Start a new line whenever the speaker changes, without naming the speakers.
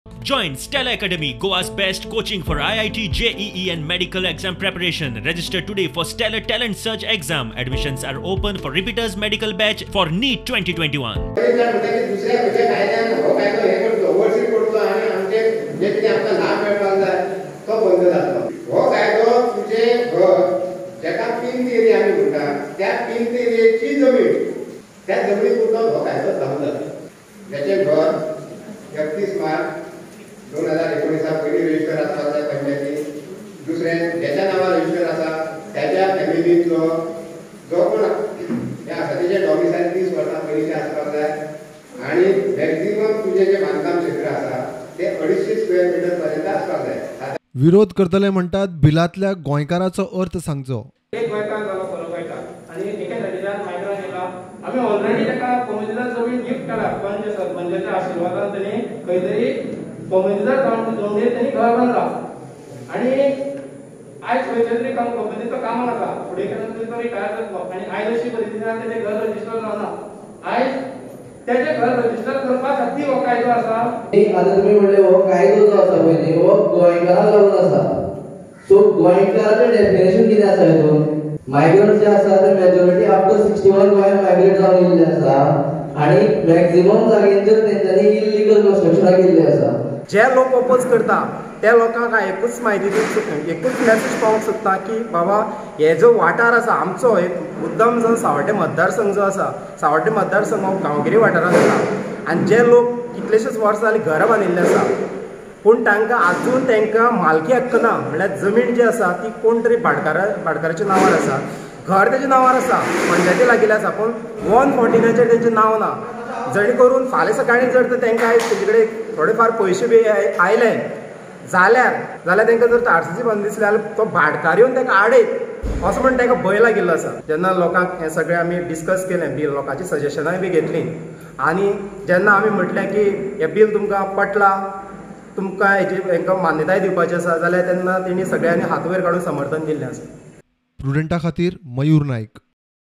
Join Stella Academy, Goa's best coaching for IIT, JEE and medical exam preparation. Register today for Stellar Talent Search exam. Admissions are open for repeaters medical batch for NEET 2021.
दुसऱ्या खंयच्या कायद्यान हो कायदो हे करचो, ओवरसीड करचो आनी आमचे जे कितें आमकां लाभ मेळपाक जाय तो बंद जातलो. हो कायदो तुजें घर जेका पिंत एरिया आमी म्हणटा त्या पिंत एरियेची जमीन, त्या जमनी पुरतो हो कायदो चालू जाता. ज्याचें घर 31 मार्च 2019 पयलीं रजिस्टर आसपाक जाय पंचायती. दुसरें ज्याच्या नांवार रजिस्टर आसा त्याच्या फॅमिलींतलो जो कोण हें आसा तेजें डॉमिसायल 30 वर्सां पयलींचें आसपाक जाय आनी मॅक्झिमम तुजें जें बांदकाम क्षेत्र आसा तें 250 स्क्वेअर मिटर पर्यंत आसपाक जाय.
विरोध करतले म्हणटात बिलांतल्या गोंयकाराचो अर्थ सांगचो.
एक गोंयकार जालो खरो गोंयकार आनी एके सायडीच्यान मायग्रंट येयला. आमी ऑलरेडी ताका कोमुनिदाद जमीन गिफ्ट केला, पंच सरपंचाच्या आशिर्वादान तेणी खंय तरी कोमुनिदाद जमनीर तेणी घर बांदला आनी आयज खंयच्या तरी कंपनीचो कामाक आसा, फुडें केन्ना तरी तो रिटायर जातलो आनी आयज अशी परिस्थिती आसा तेजें घर रजिस्टर जावना. आयज तेजें घर रजिस्टर करपा खातीर हो कायदो आसा.
आतां तुमी म्हणलें हो कायदो जो आसा पळय न्ही हो गोंयकारांक लागून आसा. सो गोंयकाराचें डेफिनेशन कितें आसा हितून? मायग्रंट जे आसा ते मेजॉरिटी आफ्टर 61 गोंयांत मायग्रेट जावन येयल्ले आसा आनी मॅक्झिमम जाग्यांचेर तेंच्यांनी इल्लिगल कन्स्ट्रक्शनां केल्लीं आसा.
जे लोक ओपोज करता त्या लोकांक हांव एकूच म्हायती दिवंक, एकूच मॅसेज पावोवंक सोदता की बाबा हे जो वाठार आसा आमचो, एक मुद्दम जो सावड्डें मतदारसंघ जो आसा, सावड्डें मतदारसंघ हो गांवगिरी वाठारांत आसा आनी जे लोक कितलेशेच वर्सां जालीं घरां बांदिल्लीं आसा पूण तांकां आजून तांकां मालकी हक्क ना. म्हणल्यार जमीन जी आसा ती कोण तरी भाटकाराच्या नांवार आसा, घर तेच्या नांवार आसा, पंचायती लागिल्लें आसा पूण 149चेर तेंचें नांव ना. जेणे करून फाल्यां सकाळीं जर तर तांकां आयज तेजे कडेन थोडे फार पयशे बी आयले जाल्यार तांकां जर आरसीसी बांदून दिसले जाल्यार तो भाटकार येवन ताका आडयत असो म्हण ताका भंय लागिल्लो आसा. जेन्ना लोकांक हें सगळें आमी डिस्कस केलें बील, लोकांची सजेशनाय बी घेतलीं आनी जेन्ना आमी म्हटलें की हें बील तुमकां पटलां, तुमकां हेजी हेंकां मान्यताय दिवपाची आसा जाल्यार तेन्ना तेणी सगळ्यांनी हात वयर काडून समर्थन दिल्लें आसा.
प्रुडंटा खातीर मयूर नायक.